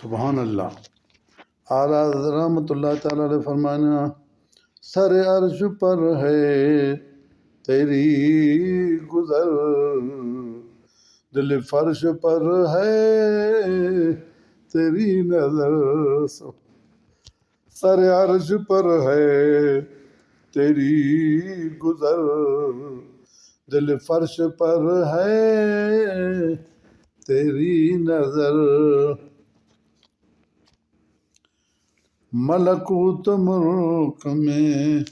سبحان اللہ۔ اعلیٰ رحمت اللہ تعالیٰ علیہ فرمانا، سر عرش پر ہے تیری گزر، دل فرش پر ہے تیری نظر۔ سر عرش پر ہے تیری گزر، دل فرش پر ہے تیری نظر۔ ملکوت ملک میں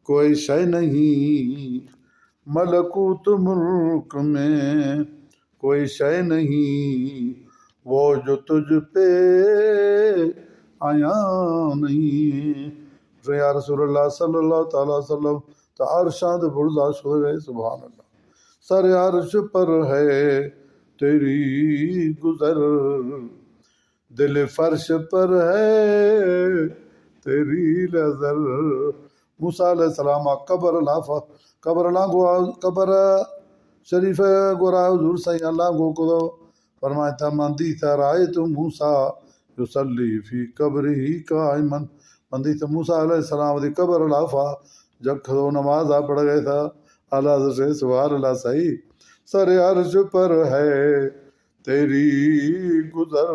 کوئی شے نہیں، ملکوت ملک میں کوئی شے نہیں، وہ جو تجھ پہ آیا نہیں۔ تو یا رسول اللہ صلی اللہ تعالیٰ علیہ وسلم، تو عرشاں دے بڑزا شدگئے، سبحان اللہ۔ سر عرش پر ہے تیری گزر، دل فرش پر ہے تیری نظر۔ موسیٰ علیہ السلام قبر لافا، قبر لانگو، قبر شریف گورا حضور سائیں لانگو کو۔ فرمائتا، من دیتا رأیت موسیٰ یصلی فی قبرہ قائما۔ من دیتا موسیٰ علیہ السلام دی قبر لافا جکھدو نمازا پڑھگئے تھا۔ اللہ سے سبحان اللہ سائیں۔ سر عرش پر ہے تیری گزر،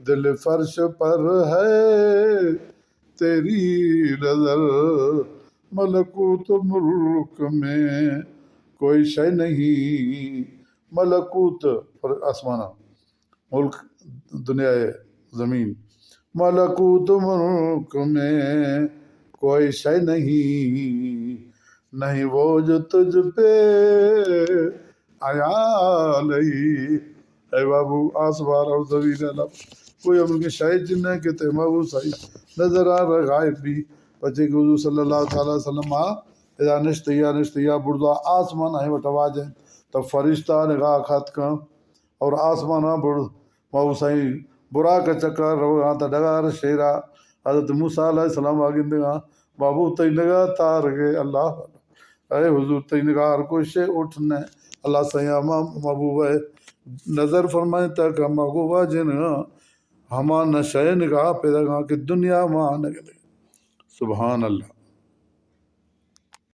دل فرش پر ہے تیری نظر۔ ملکوت ملک میں کوئی شے نہیں، ملکوت پر آسمانا، ملک دنیا ہے، زمین۔ ملکوت ملک میں کوئی شے نہیں، نہیں وہ جو تجھ پہ آیا نہیں۔ اے بابو، آسمان اور زمین اللہ، کوئی ہم کے شے جن ہے کہ تے محبوب سائیں نظر آ رہا غائب بھی۔ پچے کہ حضور صلی اللہ تعالیٰ علیہ وسلم آ ادا نشت یا نشت یا بڑزا آسمان ہے وٹا واجہ، تب فرشتہ نگاہ کھات کن اور آسمان بڑ محبوب سائیں براق چکر روگا تا ڈگار شیرا حضرت موسیٰ علیہ السلام آ گندگا، بابو تئی نگاہ تار گئے اللہ۔ اے حضور تئی نگاہ ہر کوئی شے اٹھ نہ۔ اللہ سائیں ہما محبوب ہے نظر فرمائے تا کہ ہما گو واجہ نگاہ، ہما نہ شے نگاہ پیدا گا کہ دنیا ما نگلے۔ سبحان اللہ۔